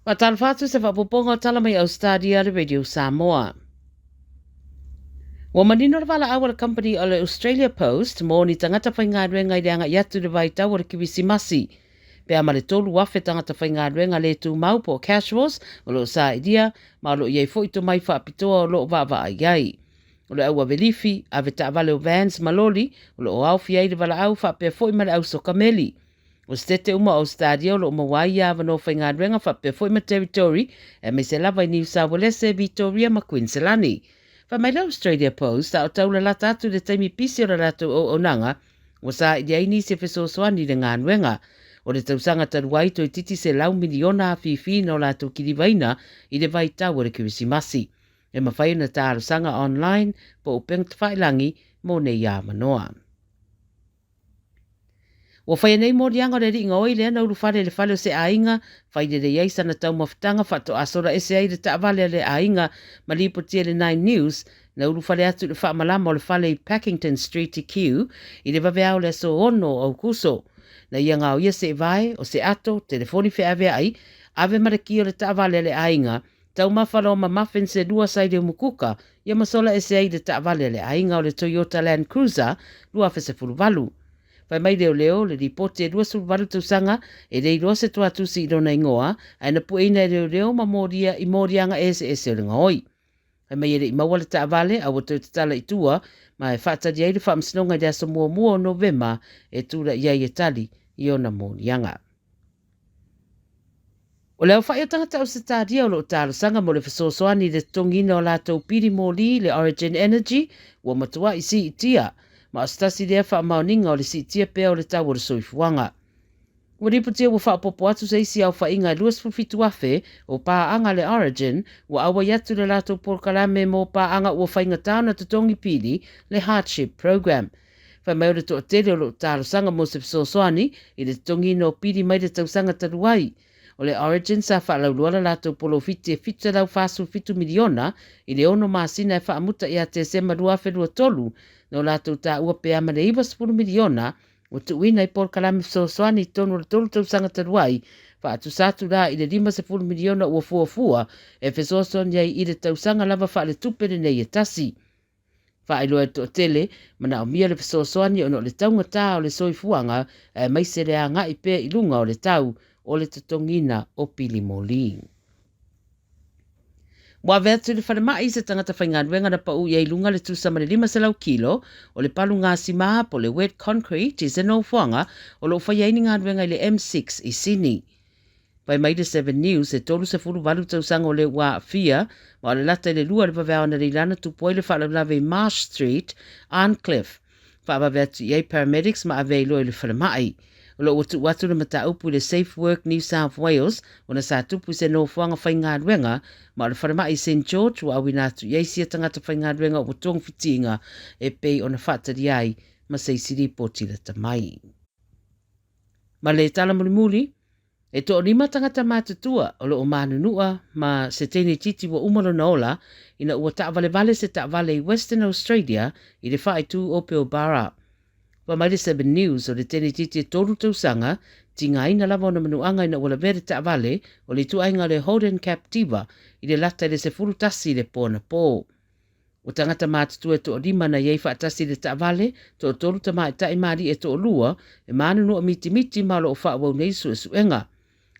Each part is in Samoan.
Faatalofa atu se faaopoopoga o tala mai Ausetalia a le Radio Samoa. Ua manino le valaau a le kamupani o le Australia Post mo ni tagata faigaluega i le agai atu i le vaitau o le Kirisimasi. Pe a ma le 3,000 tagata faigaluega le tumau po o casuals o lo o sailia ma o lo o i ai foi tomai faapitoa o lo o vaavaai ai. O le au ave lifi, ave taavale o vans ma loli o lo o aofia ai le valaau faapea foi ma le au sokameli. O setete uma o Ausetalia o lo o maua ai ia avanoa faigaluega faapea foi ma Territory, aemaise lava i Niu Sauelese, Vitoria ma Kuiniselani. Fai mai le Australia Post, a o taulalata atu i le taimi pisi o le latou auaunaga, ua saili ai nisi e fesoasoani i le galuega. O le tausaga talu ai, toeitiiti 100 miliona afifi na o latou kilivaina i le vaitau o le Kerisimasi. E mafai ona talosaga online po o upega tafailagi mo nei avanoa. Ua faia nei moliaga o le alii gaoi lea na ulufale i le fale o se aiga, fai lelei ai sana taumafataga faatoa sola ese ai le taavale a le aiga ma lipotia i le Nine News na ulufale atu i le faamalama o le fale i Pakington Street i Kew i le vaveao o le aso 6 o Aukuso. Na ia gaoia se vae, o se ato, telefoni feaveai, ave ma le ki o le taavale a le aiga, taumafa loa ma muffins e lua sa i le umukuka, ia ma sola ese ai le taavale a le aiga o le Toyota Land Cruiser 2018. Fai mai leoleo, le lipoti e 28 tausaga, e le iloa se toatusi i lona igoa, ae na pueina e leoleo ma molia i moliaga eseese o le gaoi. Fai mai e le i maua le taavale, a ua toe tatala i tua, ma e faatali ai le faamasinoga i le aso muamua o Novema e tulai ai e tali i ona moliaga. O le aofai o tagata Ausetalia o lo o talosaga mo le fesoasoani i le totogiina o latou pili moli i le Origin Energy ua matuai siitia, ma o se tasi lea faamaoniga o le siitia pea o le tau o le soifuaga. Ua lipotia ua faaopoopo atu se isi aofaiga e 27,000 o paaga a le Origin ua auai atu i le latou polokalame mo paaga ua faigata ona totogi pili, le Hardship Program. Fai mai o le toatele o lo o talosaga mo se fesoasoani i le totogiina o pili mai le tausaga talu ai. O le Origin sa faalauiloa le latou polofiti e 747 miliona i le ono masina e faamuta ia Tesema 2023, na o latou taua pe a ma le 90 miliona ua tuuina i polokalame fesoasoani i totonu o le tolu tausaga talu ai, faatusa atu la i le 50 miliona ua fuafua e fesoasoani ai i le tausaga lava faaletupe lenei e tasi. Faailoa e le toatele, manaomia le fesoasoani ona o le taugata o le soifuaga aemaise le agai pea i luga o le tau o le totogiina o pili moli. Ua ave atu i le falemai se tagata faigaluega na pau i ai i luga le tusa ma le 500 kilo o le palu gasima po o le wet concrete i se nofoaga o lo o faia ai ni galuega i le M6 i Sydney. Fai mai le Seven News, e 38 tausaga o lea ua aafia, ma o le lata i le lua o le vaveao analeila na tupu ai le faalavelave i Marsh Street, Arncliffe. Faavave atu i ai paramedics ma ave ai loa i le falemai. O lo o ua tuu atu le mataupu i le Safe Work New South Wales ona sa tupu i se nofoaga faigaluega, ma o le falemai i St George ua auina atu i ai sia tagata faigaluega ua togafitiga e pei ona faatalia ai ma se isi lipoti lata mai. Ma le tala mulimuli, E toalima tagata matutua o lo o manunua ma se teine titi ua uma lona ola ina ua taavalevale se taavale i Western Australia i le faaitu o Pilbara. Fai mai le Seven News o le teine titi e tolu tausaga, tigaina lava ona manuaga ina ua lavea le taavale o le ituaiga o le Holden Captiva i le lata i le 11 i le po anapo. O tagata matutua e toalima na i ai faatasi i le taavale, toatolu tamaitai ma alii e toalua, e manunua mitimiti ma o lo o faaauau nei suesuega.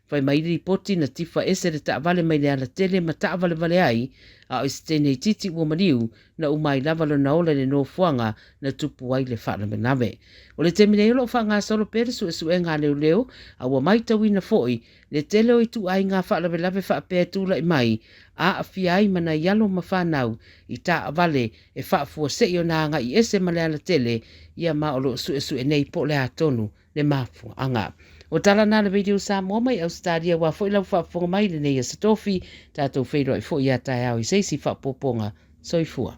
Fai mai le lipoti na tifa ese le taavale mai le alatele ma taavalevale ai, a o i se teine itiiti ua maliu, na uma ai lava lona ola i le nofoaga na tupu ai le faalavelave. O le taimi nei o lo o faagasolo pea le suesuega a leoleo, a ua maitauina foi le tele o ituaiga faalavelave faapea e tulai mai, aafia ai ma nai alo ma fanau i taavale e faafuasei ona agai ese ma le alatele, ia ma o lo o suesue nei po o le a tonu le mafuaaga. O tala na le Radio Samoa mai Ausetalia aua foi lau faafofoga mai i lenei Aso Tofi, tatou feiloai foi ia taeao i se isi faaopoopoga. Soifua.